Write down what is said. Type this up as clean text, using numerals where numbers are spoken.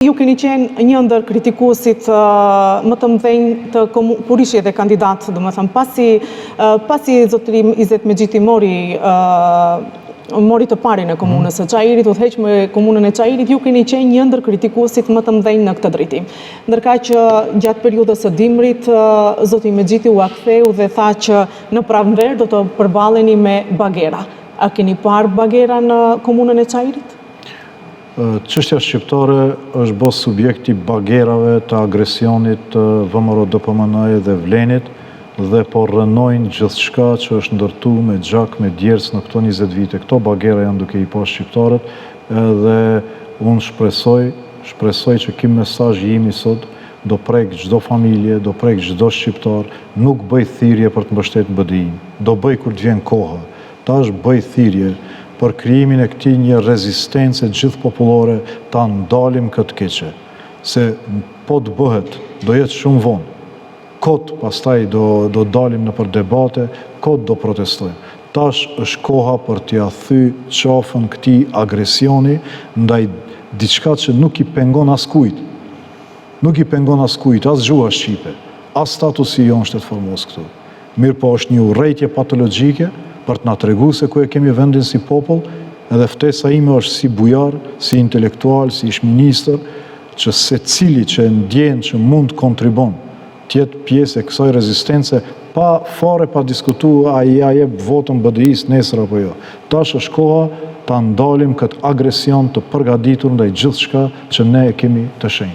Ju keni qenë një ndër kritikuesit më të mëdhenj të kur ishit edhe kandidat, domethënë pasi pasi zotëri Izet Mexhiti mori mori të parin e komunës së Çairit, udhëheq me komunën e Çairit, ju keni qenë një ndër kritikuesit më të mëdhenj në këtë drejtim. Ndërkaq që gjatë periudhës së dimrit, zoti Mexhiti ua ktheu dhe tha që në pranverë do të përballeni me bagera. A keni parë bagera në komunën e Çairit? Çështja shqiptare është bo subjekt i bagerave të agresionit të VMRO-DPMNE dhe VLEN-it dhe po rrënojnë gjithçka që është ndërtu me gjak, me djersë në këto 20 vite. Këto bagera janë duke i pa shqiptarët edhe unë shpresoj, shpresoj që ky mesazh i imi sot do prek çdo familje, do prek çdo shqiptar, nuk bëj thirrje për të mbështetë BDI-në, do bëj kur të vjen koha. Tash bëj thirrje për krijimin e këtij një rezistence gjithëpopullore ta ndalim këtë keqe. Se po të bëhet, do jetë shumë vonë. Kot pastaj do do dalim nëpër debate, kot do protestojmë. Tash është koha për t'ia thy qafën këtij agresioni ndaj diçka që nuk i pengon askujt. Nuk i pengon askujt, as gjuha shqipe, as statusi jonë shtetformues këtu. Mirëpo është një urrejtje patologjike për të na tregu se ku e kemi vendin si popull, edhe ftesa ime është si bujar, si intelektual, si ish ministër, që secili që e ndjen që mund të kontribon, të jetë pjesë e kësaj rezistence pa fare pa diskutu a ia jep votën BDI-së nesër apo jo. Tash është koha ta ndalim këtë agresion të përgatitur ndaj gjithçka që ne e kemi të shenjtë.